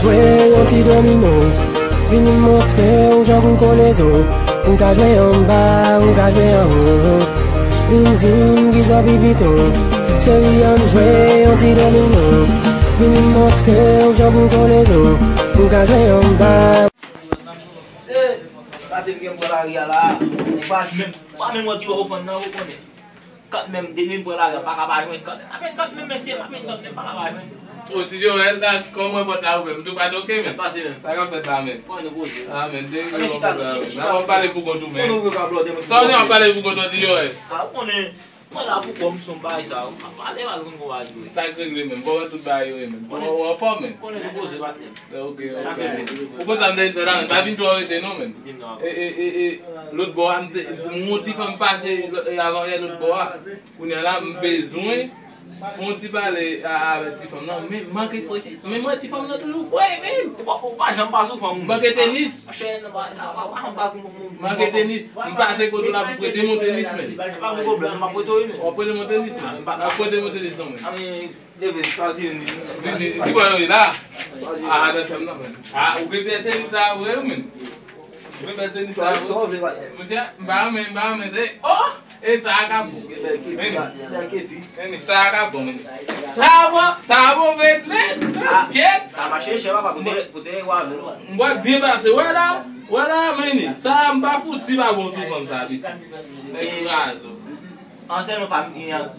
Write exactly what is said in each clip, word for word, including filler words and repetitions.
Jwe yon ti domino, vin m montre w jan pou kole zo. Ou ka jwe anba, ou ka jwe anwo. Vin di m kisa pi pito. Cheri, ann jwe yon ti domino, vin m montre w jan pou kole zo. Ou ka jwe anba. Se, gade m gen bò lari a la. Ou pa menm, pa menm wè ki wè ofann nan, ou konnen. Kant menm, depi m pran lari a, m pa ka pa jwenn kant. M pa jwenn kant menm, mesye, m pa jwenn kant menm, m pa ka pa jwenn. O, ti Joel, kòman pòt la ouvè? M tou pa toke, men. Pase, men. Sa k ap fèt la, men? Kòman nou poze? A, men, depi nou chita, nou chita. N ap pale pou kont ou, men. Konnen w ka blòde, men. Sa w di w ap pale pou kont ou, ti Joel? A, ou konnen, mwen la pou kò m, se yon bagay sa, ou ka pale, pale konn kò w a jwe. Sa k regle, men? Bon, tout bagay yo ye, men. Ou anfòm, men? Konnen nou poze, patnè. Ok, ok. Ou konn sa m te di la, men pa vin twò rete non, men. E, e, e, e, lòt bò a, m te, m wè yon ti fanm pase, e, avan yè lòt bò a. Kounye a la, m bezwen fè yon ti pale a, avèk ti fanm nan. Men, manke fre, men mwen, ti fanm nan toujou fre, men. Ou pa, ou pa janm pa sou fanm. Manke tenis. Monchè, non, pa, sa, pa, pa janm pa sou fanm. Manke tenis. M pase kote w la pou prete m yon tenis, men. Pa gen pwoblèm, m ap prete w, men. W ap prete m yon tenis, men. W ap prete m yon tenis, non, men. Leve, chwazi youn, youn. Vini, ki bò yo ye la? A, nan chanm nan, men. A, ou gen bèl tenis la vre, wi, men. Ou gen bèl tenis la vre. Sa w vle, patnè? Monchè, m pa renmen, m pa renmen, se, o! E sa a ka bon. Gen bèl kepi, bèl kepi. Men, sa a ka bon, men. Sa a bon, sa a bon, men. Kèt! Sa mache chè, papa, kote, kote w avè l, wè. M wè byen pase, wè la, wè la, men. Sa a, m pa fouti pa bon sou fanm sa, pitit. Nèg razo. An sèlman pa,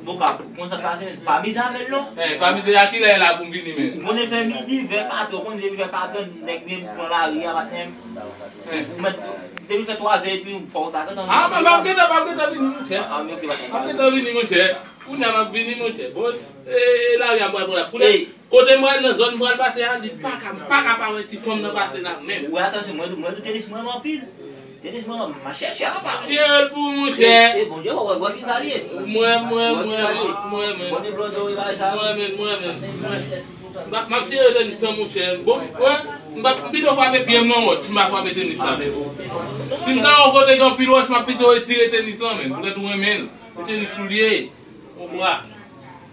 Boka, konn sa k pase, pa mize avè l non. Eh, pa mize a kilè la pou m vini, men? Ou konnen fè midi, vè katè, ou konnen depi fè katè, nèg vin pran lari a, patnè m. Ou mèt, depi fè twazè epi fò w ta gentan vini. A, men m ap gentan, m ap gentan vini, monchè. A, men ok, patnè. M ap gentan vini, monchè. Kounye a m ap vini, monchè. Bon, e, e lari a m pral pran la. Kounye a, kote m pral nan zòn m pral pase a, li pa ka, m pa ka pa wè ti fanm nan pase la menm. Wè, atansyon, mwen, mwen, tenis mwen anpil. Tenis mwen, m a chèche a, papa. Fye l pou ou, monchè. E, e, Bondye, wè, wè, wè ki sa l ye. Mwen, mwen, mwen, mwen, mwen, mwen. Mwen, mwen, mwen, mwen. M ap, m ap fye tenis lan, monchè. Bon, wè, m ap, m pito frape pye m nan wòch, si m pa frape tenis la. Si m ta yon kote gen anpil wòch, m ap pito retire tenis lan, men. Poutèt ou renmen l. Tenis sou l ye. Bon, frè.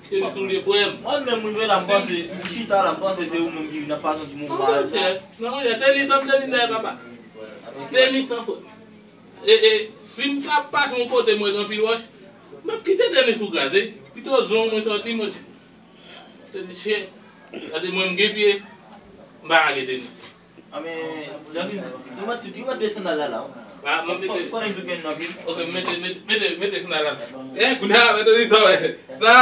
Tenis sou l ye, frè m. Mwen menm, mwen la, m panse, m chita la, m panse se ou menm ki vin ap pase yon ti moman. Non, monchè, non, monchè, tenis lan, m te vin dèyè papa. Tenis lan, frè. E, e, si m t ap pase yon kote mwen gen anpil wòch, m ap kite tenis ou graze. Pito zong mwen sòti, mwen tenis chè. Gade mwen m gen pye, m pa lage tenis. A, men, Janvin, nou mèt tout, nou mèt de sandal la, la, wi. A, mwen mete. Fò, fò nou tout gen nan pye. Ok, mete, mete, mete, mete sandal la. E, kounye a, mete li sa, wè. Sa,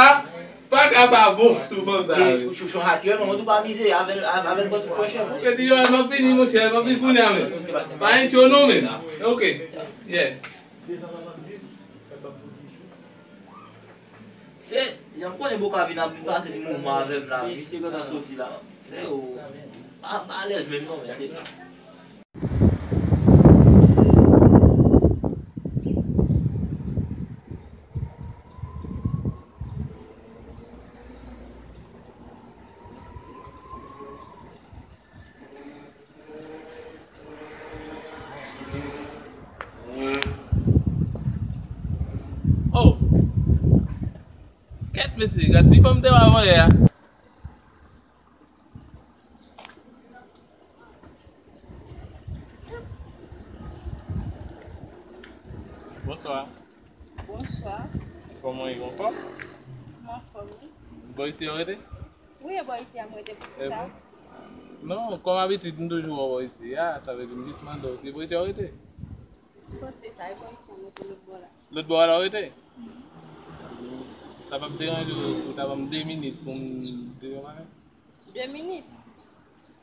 Pa ka pa bon sou fanm sa, wi. Ou chonje atirèl, mwen tou pa mize avè l, avè l pran tout frèchè. Ok, di yo, m ap vini, monchè, m ap vini kounye a, men. Pa gen cho non, men. Ok, yeah. Se, jan m konnen Boka vin ap vin pase ti moman avè m la, misye gentan soti la. Se yo, pa, pa alèz menm non, men. Oh! Kèt mesye, gad ti fanm te wè avan yè a. Bonswa. Bonswa. Kòman w ye, anfòm? M anfòm, wi. Bò isi w rete? Wi, e bò isi a m rete, poukisa? Non, kòm abitid, m toujou wè w bò isi a, sa vle di m jis mande w, se bò isi w rete? M panse sa, e bò isi a m rete, lòt bò la. Lòt bò a la w rete? Sa p ap deranje w si w ta ban m de minit pou m di yon bagay? De minit?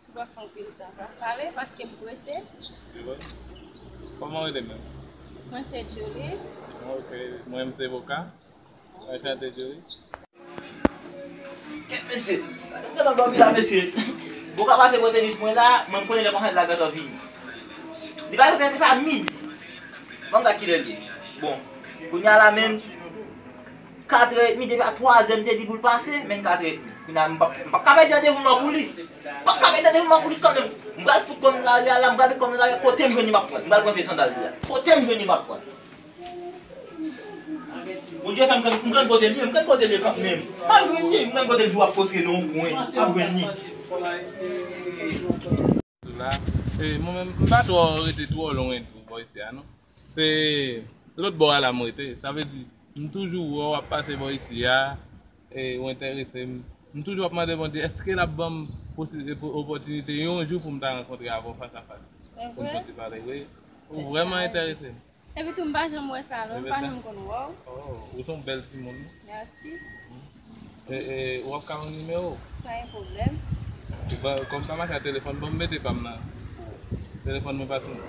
Si w pa fè anpil tan, pa pale, paske m prese. Se vre? Kòman w rele menm? Mwen se Julie. Ok, mwen m se Boka. Anchante, Julie. Kèt mesye, gade m gentan dòmi la, mesye. Boka pase pran tenis mwen la, mwen m konnen lè konsa l la gentan vini. Li pa, li pa midi. Ban m gad kilè l ye. Bon, kounye a la menm, katrè edmi, depi a twazè m te di pou l pase, men katrè edmi. Kounye a, m p ap, m p ap ka pèdi randevou m nan pou li. M p ap ka pèdi randevou m nan pou li kanmenm. M pral fout kò m nan lari a la, m pral met kò m nan lari a, kote m jwenn li m ap pran. M pral pran vye sandal li a. Kote m jwenn li m ap pran. Bondye fè m konn, m konn kote l ye, m konn kote l ye kanmenm. M ap jwenn li, m konn kote l di w ap poste nan yon kwen. M ap jwenn li. La, e, mwen menm, m pa twò rete twò lwen tou bò isi a, non. Se lòt bò a la m rete. Sa vle di, m toujou wè w ap pase bò isi a, e, ou enterese m. M toujou ap mande Bondye, èske l ap ban m posi-, e, po-, opòtinite yon jou pou m ta rankontre avè w fas a fas? Pou m soti pale, wi. Ou vrèman enterese m. Epi tou, m pa janm wè sa, non. M pa janm konn wè w. Oh, ou se yon bèl timoun, wi. Mèsi. E, e, w ap ka ban m nimewo w? Pa gen pwoblèm. Kòm sa mache a telefòn, ban m mete pa m nan. Telefòn mwen pa sou mwen.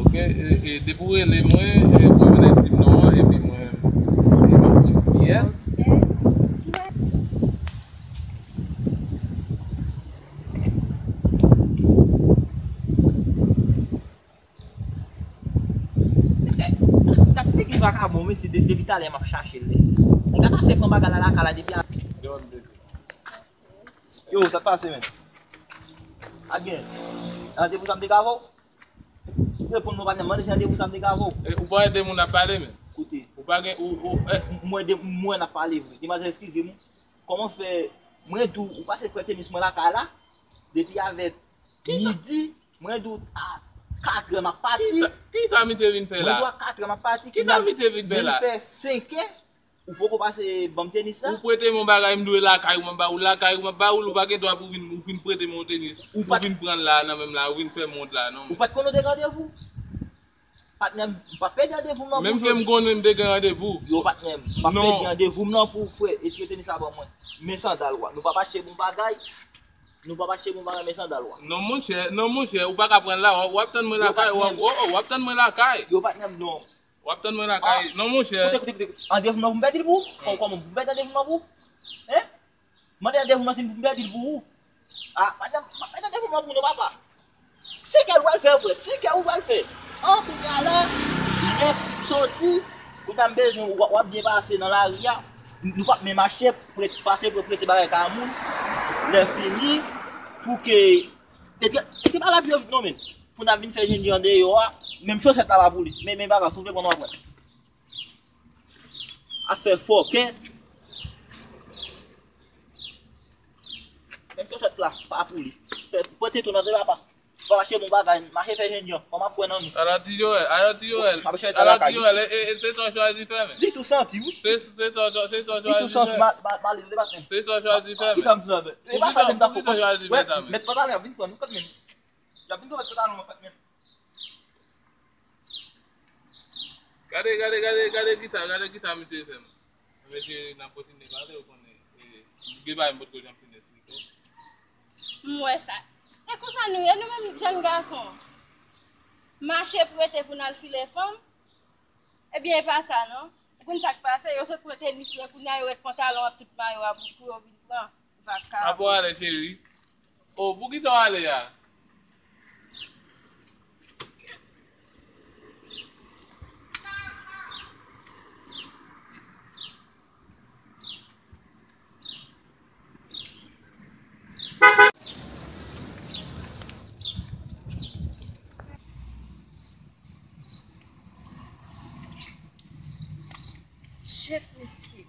Ok, e, e, depi w rele mwen, e, pou w vin di m non an, epi mwen, e, m ap di w kiyès. Mesye, gad figi vakabon, mesye, de-, depi talè m ap chache l, mesye. Nèg la pase pran bagay la lakay la depi a. Yo, sa k pase, men? Pa t gen randevou sa m te ka avè w? Reponn mwen, patnè m, mande si randevou sa m te ka avè w. E, ou pa wè de moun ap pale, men? Koute. Ou pa gen, ou, ou, e. M wè de, m wè n ap pale vre. Demwazèl, eskize m. Kòman fè, mwen di w, ou pase pran tenis mwen lakay la, depi avè midi, mwen di w, a katrè m ap pati. Kisa, kisa misye vin fè la? Mwen di w a katrè m ap pati, kisa misye vin fè la? Vin fè senkè, ou poko pase ban m tenis la? Ou prete m yon bagay, m dwe lakay ou, m ap ba ou lakay ou, m ap ba ou l, ou pa gen dwa pou vin, ou vin prete m yon tenis, ou vin pran l la, nan men m la, ou vin fè m wont la, non. Ou pa t konn nou te gen randevou? Patnè m, m p ap pèdi randevou m nan pou jodi. Menm ke m konnen m te gen randevou. Yo, patnè m, m p ap pèdi randevou m nan pou frè. Etire tenis la ban mwen. Men sandal w a. Nou p ap achte bon bagay. Nou p ap achte bon bagay, men sandal w a. Non, monchè, non, monchè, ou pa ka pran l la. W ap, w ap tann mwen lakay. W ap, w ap, w ap tann mwen lakay. Yo, patnè m, non. W ap tann mwen lakay. Non, monchè. Koute, koute, koute. Randevou m nan pou m pèdi l pou ou? Kòman, kòman, pou m pèdi randevou m nan pou ou? Hein? Mande randevou m nan si m pou m pèdi l pou ou. A, patnè m, m ap mete randevou m nan pou nou, papa. Senkè ou pral fè, frè. Senkè ou pral fè. An, kounye a la, lè m soti, kounye a m bezwen w, w ap byen pase nan lari a. Nou p ap menm achte, prete, pase pou prete bagay kay moun. Lè fini, pou ke, e te, e te pa la pi vit non, men. Pou n ap vin fè jennjan deyò a, menm chosèt la pa pou li. Men, men bagay, si w vle pran, w ap pran. Afè fòkè. Menm chosèt la, pa pou li. Fè, pote tou nan de papa. Pa mache bon bagay, mache fè jennjan. Kòman ap kwè nan nou? Ala ti Joel, ala ti Joel. M ap chèche lakay li. Ala ti Joel, e, e, e, se sa w chwazi fè, men. Li tou santi, wi. Se, se sa w, se sa w chwazi fè. Li tou santi, mal, mal, mal, li pa tèm. Se sa w chwazi fè, men. Ki sa m fè? E pa sa, se m ta fè. Pou ki sa w chwazi fè sa, men? Mèt pantalon, vin pran nou, kot men. Y ap vin pran mèt pantalon, kot men. Gade, gade, gade, gade kisa, gade kisa misye fè m. Mesye, n ap kontinye pale, ou konnen, e, gen bagay m potko janm fin esplike w. M wè sa. E konsa nou ye, nou menm jèn gason. Mache prete pou n al file fanm. Ebyen, e pa sa, non. Ou konn sa k pase, yo sot pran tenis lan, kounye a yo ret pantalon ap tout mayo a pou, pou yo vin pran. Vaka. Apo ale, cheri. O, poukisa w ale a? Shit, mesye.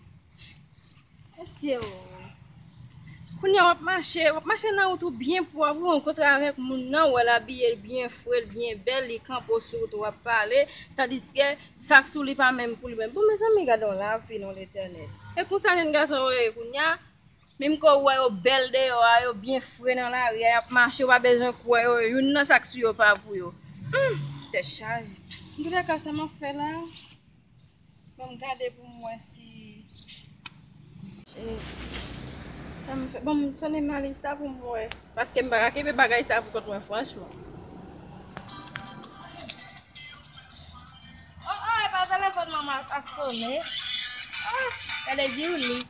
Mesye, o. Kounye a w ap mache, w ap mache nan wout ou byen pwòp, ou rankontre avèk moun nan, ou wè l abiye, l byen fre, l byen bèl, li kanpe w sou wout, w ap pale, tandiske sa k sou li pa menm pou li menm. Bon, mezanmi, gade yon lavi, non, Letènèl. E konsa jèn gason yo ye kounye a, menm ke w wè yo bèl deyò a, yo byen fre nan lari a, y ap mache, w pa bezwen kwè yo, youn nan sa k sou yo pa pou yo. Humm, tèt chaje. Antouleka, sa m ap fè la? Ban m gade pou m wè si, e, sa m fè. Ban m sonnen Malisa pou m wè. Paske m pa ka kenbe bagay sa pou kont mwen, franchman. Oh, oh, e pa telefòn manman ap sonnen. Oh, gade Julie.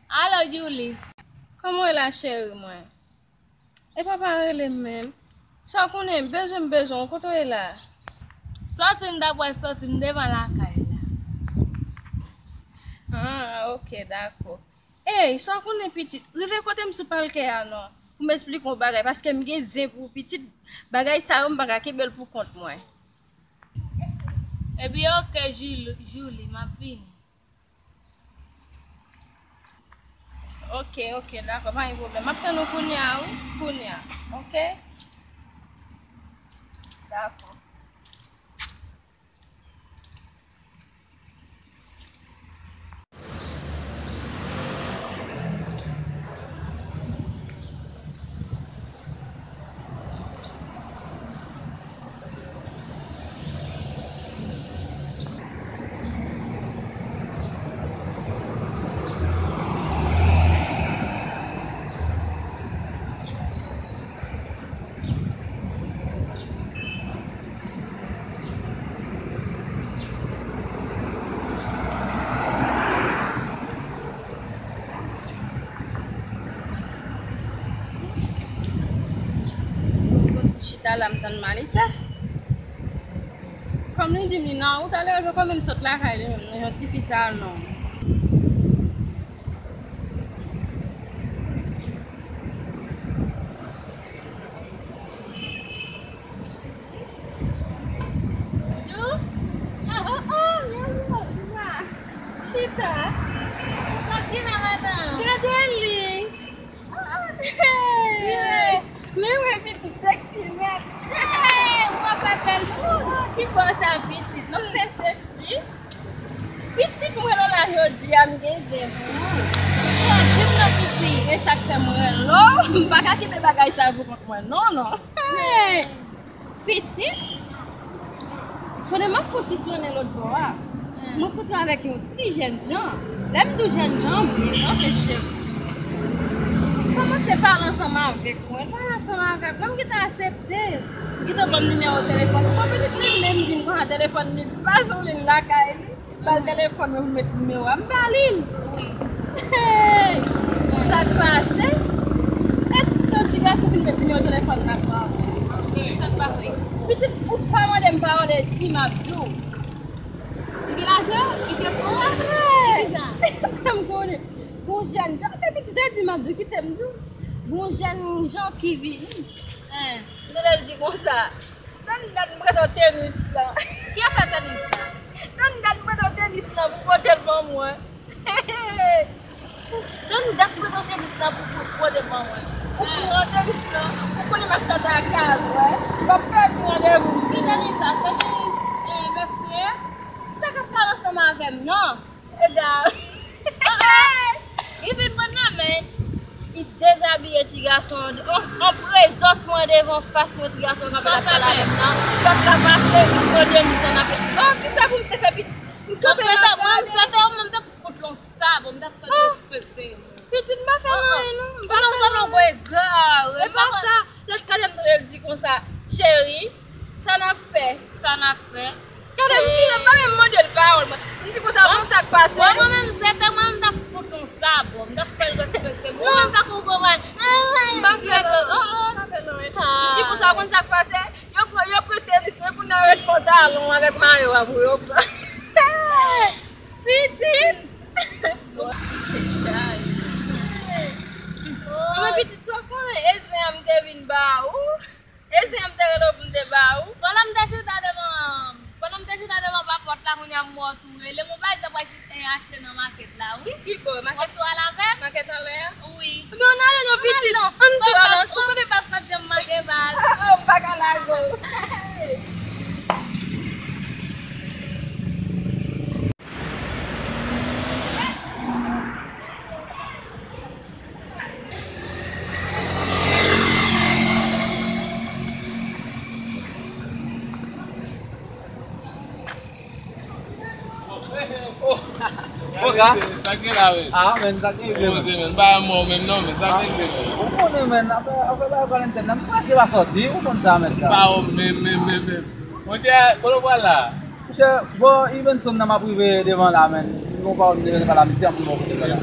Alo, Julie. Kòman w ye la, cheri mwen? E papa rele m menm. Sa w konnen, m bezwen, m bezwen w, kote w ye la? Sòti m ta pral sòti, m devan lakay la. Ah, ok, dakò. Ey, sa w konnen, pitit, rive kote m sou palkè a non. Pou m esplike w yon bagay, paske m gen zen pou pitit, bagay sa yo m pa ka kenbe l pou kont mwen. Ebyen, ok, Jil-, Julie, m ap vini. Ok, ok, dakò, pa gen pwoblèm. M ap tann ou kounye a, wi, kounye a. Ok? Dakò. Mwen fon ti chita la, m tann Malisa. Kòm li di m li nan wout, alè l poko menm sot lakay li menm, non, yon tifi sa non. Yo? Ah, oh, oh, yo, yo, yo. Chita. Sa ki la, madanm? Gade li. Ah, hey. Men wè pitit sèksi nèt. Hey, w ap fè bèl tou. Ki bò sa pitit? Non, fè sèksi. Pitit mwen la jodi a, m gen zen pou ou. Bon, di m non pitit, e sa k fè m relo. M pa ka kite bagay sa pou kont mwen, non, non. Hey! Pitit, pandan m ap fè yon ti flannen lòt bò a, mwen kontre avèk yon ti jènjan. Lè m di w jènjan, byen ranpe chèf. Li kòmanse pale ansanm avèk mwen, pale ansanm avèk mwen, m gentan aksepte. Li gentan ban m nimewo telefòn. Bon, pitit li menm vin pran telefòn li, li pa sou liy lakay li. Ba l telefòn mwen pou m met nimewo a. M ba li l. Wi. Hey! Sa k pase? E yon ti gason vin met nimewo telefòn nan pran. Sa k pase? Pitit, ou pa mande m pawòl, e di m ap di w. Li gen lajan? Li gen fon? Kisa? M konnen. Gon jènjan, men pitit, e di m ap di w, kite m di w. Gon jènjan ki vini. Hein. Tande l di konsa. Tann dat m prete w tenis lan. Ki afè tenis lan? Tann dat m prete w tenis lan pou pote l ban mwen. Tann dat m prete w tenis lan pou, pou pote l ban mwen. Ou pran tenis lan, ou konnen m ap chante ak kaz, wè. M ap pèdi randevou. Ki tenis sa? Tenis, eh, mesye? Sa k ap pale ansanm avè m, non? Egal. Li vin pran nan men. Li dezabiye ti gason an, an prezans mwen, devan fas mwen, ti gason an kanpe l ap pale avè m nan. Lòt la pase, li pran de mi san nan fè. Oh, kisa pou m te fè pitit? M kanpe m ap gade. Mwen, m sete ou, mwen, m t ap fout l yon sabò, m t ap fè l respekte. Pitit, m pa fè l anyen, non. M pa fè l anyen. Ou sanble yon gwo egare. E pa sa. Lòt gade m tande l di konsa, cheri, sa n ap fè? Sa n ap fè? Gade m fini, m pa menm mande l pawòl, mwen. M di konsa, ou konn sa k pase? Mwen, mwen menm, sete mwen, m t ap fout yon sabò, m t ap fè l respekte m. Ou menm tankou gwo mwen. M pa fè l anyen, m pa fè l anyen. M di konsa, ou konn sa k pase? Yo pran, yo pran tenis, men kounye a yo ret pantalon avèk mayo a pou yo pran. Pitit! Mwen pitit, sa w konnen, e zen an m te vin ba ou. E zen an m te rele w pou m te ba ou. Pandan m te chita devan, pandan m te chita devan pa pòt la, kounye a m wè w tou rele m, yon bagay m ta pral chita achte nan makèt la, wi. Ki bò? Makèt? W ap tou al avè m? Makèt anlè a? Wi. Men ann ale non, pitit. Ann tou al ansanm. Ou konnen baz p ap janm manke baz. Oh, m pa ka lage w. Oga. Sa k gen la, wi? Ah, men, sa k gen, men. Kote, men? Ba mò menm non, men sa k gen, men. Ou konnen, men, apre, apre bagay Valentine nan, m prese pa sòti, ou konn sa, men, sa. Ba, men, men, men, men. Monchè, kote w pral la? Monchè, bò Ivenson nan m ap rive devan la, men. M gon pawòl m te vle pale a misye, m gon kote pale.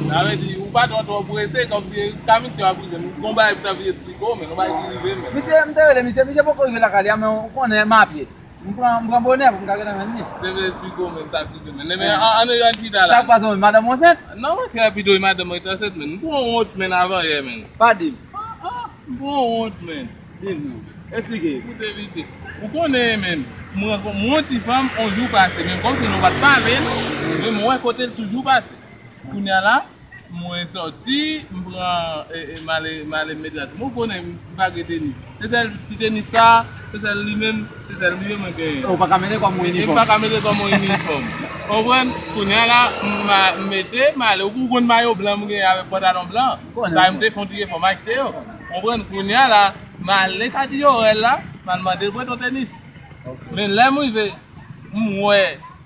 Sa vle di, ou pa twò, twò prese, kòmsi kamik yo ap rive. M gon bagay m t ap vle esplike w, men, yon bagay ki rive, men. Misye, m te rele misye, misye poko rive lakay li a, men ou konnen m a pye. M pran, m pran bonè pou m ka gentan jwenn li. Te vle esplike w, men, sa ki rive, men. Men, an, ann, ann chita la. Sa k pase, men? Madanm ou ansent? Non, monchè, pito, madanm mwen te ansent, men. M pran wont, men, avan yè, men. Pa di m. M pran wont, men. Di m non. Esplike. Koute vite. Ou konnen, men, mwen, mwen yon ti fanm, yon jou pase, men kòmsi nou pa t pale, men mwen wè kote l toujou pase. Kounye a la, Mwen sòti, m pran, e, e, m ale, m ale m mete la. Ou konnen, m pa gen tenis. Se sèl ti tenis sa, se sèl li menm, se sèl li menm mwen genyen. Ou pa ka mete kòm yon inifòm. E m pa ka mete kòm yon inifòm. Konprann? Kounye a la, m ma-, m mete, m ale. Ou konn mayo blan m genyen avèk pantalon blan. Sa, m te fè yon ti efò, m achte yo. Konprann? Kounye a la, m ale ka Ti Jorèl la, m al mande l prete yon tenis. Men lè m rive, m wè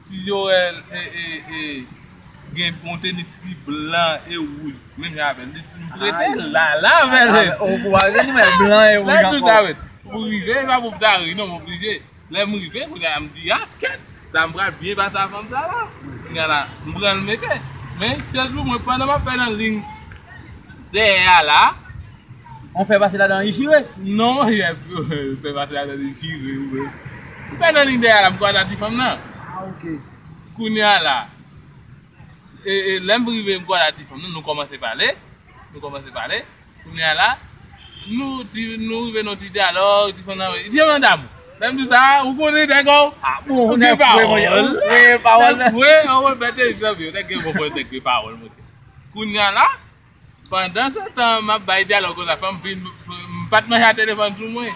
Ti Jorèl, e, e, e, gen yon tenis ki blan e wouj. Menm jan avè l, li, m prete l la, la avè l. Ou, ou pa vle di mwen blan e wouj ankò. Pou rive, e pa pou m ta ri, non, m oblije. Lè m rive, kounye a m di, a, kèt, sa m pral byen pase a fanm sa la. Kounye a la, m pran l mete. Men, chèz pou mwen, pandan m ap fè nan liy dèyè a la, on fè pase ladan li chire? Non, monchè, fè pase ladan li chire, wi. M fè nan liy dèyè a la, m kwaze a ti fanm nan. Ah, ok. Kounye a la, e, e, lè m rive, m kwaze a ti fanm nan, nou kòmanse pale. Nou kòmanse pale. Kounye a la, nou, ti, nou rive nan ti dyalòg, ti fanm nan, di, "Madam, lè m di sa, ou konnen nèg ou." Ah, bon, ou gen pawòl. Ou gen pawòl. Nèg vre, ou mèt egzanp yo, nèg gen bon pawòl, nèg gen pawòl, monchè. Kounye a la, pandan se tan, m ap bay dyalòg konsa, fanm vin, m pa t manje a telefòn sou mwen.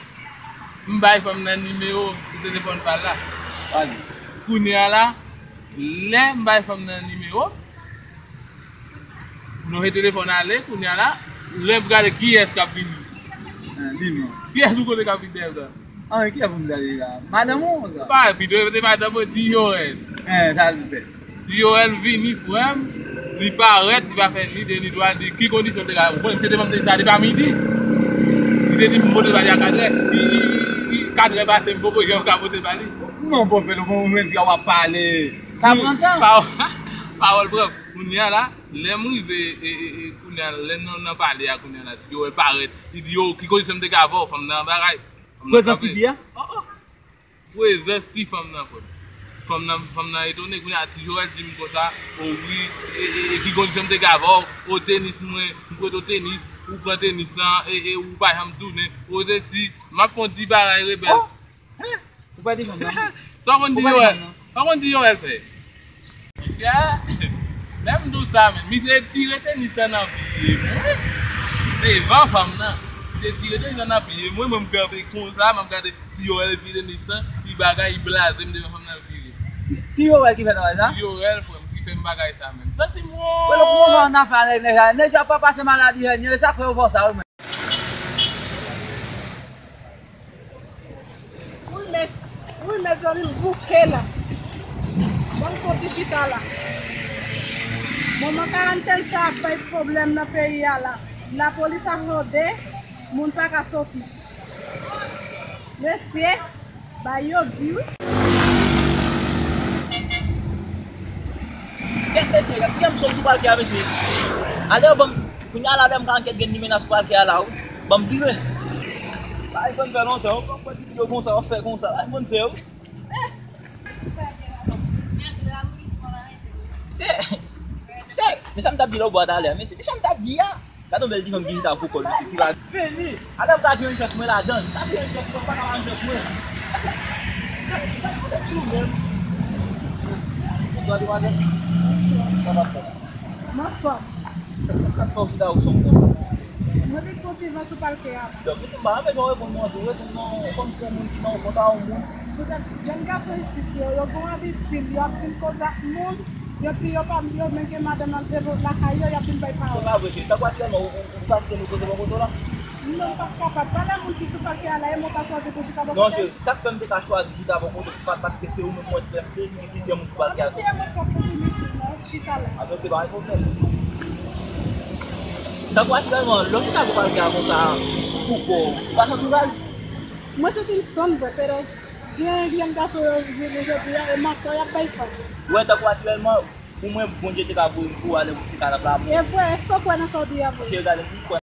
M bay fanm nan nimewo telefòn pa l la. Kounye a la, lè m bay fanm nan nimewo, nou voye telefòn ale, kounye a la, lè m gade kiyès k ap vini. Ah, di m non. Kiyès ou konnen k ap vini dèyè m nan? Ah, kiyès pou m gade la? Madanm ou sa? Pa, pito, se madanm mwen, Ti Jorèl. Eh, sa l fè? Ti Jorèl vini, frè m, li parèt, li pa fè ni de ni twa, li di, "Ki kondisyon m te ka, ou konnen, se te mande sa, li pa midi." Li te di, "M pote l ba li a katrè." Li, li, li, li, katrè pase, m poko janm ka pote l ba li. Non, bon, fè l, bon, ou jwenn fi a w ap pale. Sa pran tan. Pa-, pawòl pran. Kounye a la, lè m rive, e, e, e, kounye a, lè n nan, nan pale a, kounye a la, Ti Jorèl parèt. Li di, "Yo, ki kondisyon m te ka avè w?" Fanm nan bagay. Prezans ti fi a? Oh, oh. Prezans ti fanm nan, frè m. Fanm nan, fanm nan etone, kounye a Ti Jorèl di m konsa, "O wi, e, e, e, ki kondisyon m te ka avè w? O tenis mwen, m prete w tenis, ou pran tenis lan, e, e, ou pa janm tounen, o sesi, m ap fè yon ti bagay rebèl." Oh! Ou pa di fanm nan? Sa w konn Ti Jorèl? Sa w konn Ti Jorèl fè? Monchè, lè m di w sa, men, misye tire tenis lan nan pye mwen, devan fanm nan. Misye tire tenis lan nan pye mwen, mwen m kanpe konsa, mwen m gade Ti Jorèl tire tenis lan, li bagay, li blaze m devan fanm nan vire. Ti Jorèl ki fè travay sa? Ti Jorèl, frè m, ki fè m bagay sa menm. Santi m wont. Frè, ou pran annafè avèk nèg sa. Nèg sa pa pase maladi hènye, sa k fè yo fè w sa, wi, men. Wi, mes-, wi, mezanmi, m bouke la. Ban m soti chita la. Moman karantèn sa ap bay pwoblèm nan peyi a la. Lapolis ap rode, moun pa ka soti. Mesye, bay yo di wi. Kèt mesye, kèt, kijan m sot sou palkè a, mesye? Ale, ban m, kounye a la, lè m ka ankèt gen nimewo sou palkè a la, wi. Ban m vire. Bagay konn fè lontan, ou konn fè videyo konsa, w ap fè konsa, bagay konn fè, wi. Se, se, men sa m t ap di la w bò a talè a, mesye, men sa m t ap di a. Gade yon bèl ti fanm ki chita pou kò l, mesye, ki va vini. Ale, m ka jwenn chans mwen ladan l. M ka jwenn chans mwen, m pa ka pa jwenn chans mwen. Bonswa, demwazèl. Kòman w ap fè? M anfòm. Sa, sa, sa k fè w chita ou sonm konsa? Mwen vin pran ti van sou palkè a. Donk, m pa bezwen reponn non an tou, reponn non, ou konn se yon moun ki nan yon konta, yon moun. Poutèt jèn gason isit yo, yo gen yon abitid, yo ap vin kontak moun, epi yo pa, yo menm gen madanm nan devan lakay yo, y ap vin bay pawòl. Se pa vre, cheri. Tankou aktyèlman, ou, ou, ou pa kite nou poze bò kote w la? Non, m p ap kapab. Pandan moun ki sou palkè a la, e mwen w pa chwazi pou chita bò kote l? Non, cheri, sa k fè m te ka chwazi chita bò kote w, se pa paske se ou menm mwen t fè m te di ki se moun sou palkè a tou. Paske se mwen k ap soti m chita la. A, donk, se pa yon pwoblèm. Tankou aktyèlman, lè w chita sou palkè a konsa, pou kò w, ou pa santi w mal? Mwen santi m sanm vre, pero gen jèn gason yo vini jodi a, e mantò y ap bay fanm. Ou wè, tankou aktyèlman, pou mwen, Bondye te ka voye m pou w ale pou w chita nan pla. E vre, èske w kwè nan sa w di a vre? Monchè, gade, m kwè.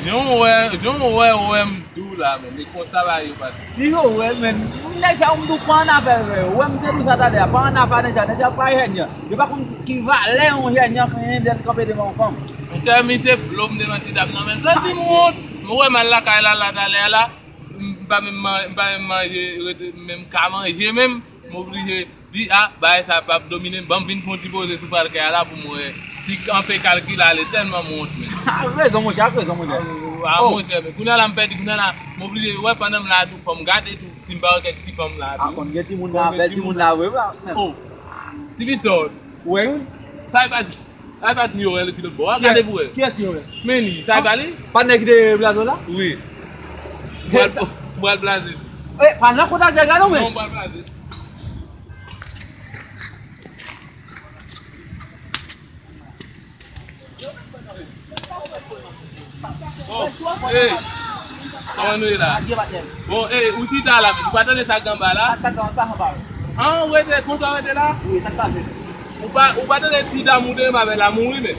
Jan w wè, jan w wè, wè m di w la, men, e konsa bagay yo pase. Di yo, wè, men, nèg sa yo m di w pa annafè l vre. Ou wè m te di w sa talè a, pa annafè a nèg sa, nèg sa yo pa jènyan. Yo pa konn ki valè yon jènyan genyen lè l kanpe devan yon fanm. Monchè, misye blo m devan ti dam nan, men, santi m wont. M wè m al lakay la, la, talè a la. M pa menm man-, m pa menm manje, rete, menm ka manje menm, m oblije di, "A, bagay sa p ap domine m, ban m vin fè yon ti poze sou palkè a la pou m wè Ti kanpe kalkile ale tèlman m wont, men. Ak rezon, monchè, ak rezon, monchè. A, oh, monchè, men kounye a la m pèdi, kounye a la, m oblije, wè, pandan m la tou, fò m gade tou, si m pa wè kèk ti fanm la tou. A, konn gen timoun la, bèl timoun la, vre, vre. Oh, ti Victor. Wè, wi. Sa e pa, sa e pa ti yo, wè, ki lòt bò. A, gade pou wè. Kiyès ti yo, wè? Men li, sa e pa li? Pa nèg ki te blaze la? Wi. Bwal, bwal blaze. E, pa nan kontak nèg la, non, men? Non, bwal blaze. Bon, e, kòman nou ye la? Bon, e, ou chita la, men ou pa tande sa k anba la? An, ou rete, konsa ou rete la? Ou pa, ou pa tande ti dam ou te renmen avè la mouri, men?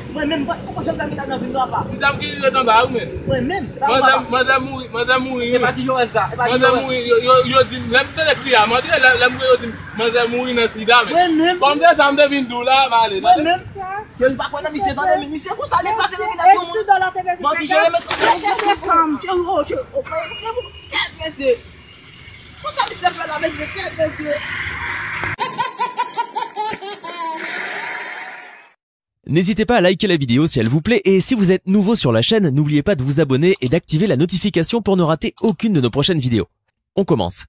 Ti dam ki ret anba, wi, men. Manzè, manzè mouri, manzè mouri, wi. Manzè mouri, yo, yo, yo di, lè m tande kri a, m antre, lè, lè m yo di, manzè mouri nan sida, men. Kòm se sa, m te vin di w la, m ale. Cheri, pa kwè nan misye, tande, men misye konsa, li pase reminasyon moun. Manti, cheri, men cheri, oh, cheri, oh, misye pou tèt mesye. Konsa misye fè la, mesye, tèt mesye. N'hésitez pas à liker la vidéo si elle vous plaît et si vous êtes nouveau sur la chaîne, n'oubliez pas de vous abonner et d'activer la notification pour ne rater aucune de nos prochaines vidéos. On commence.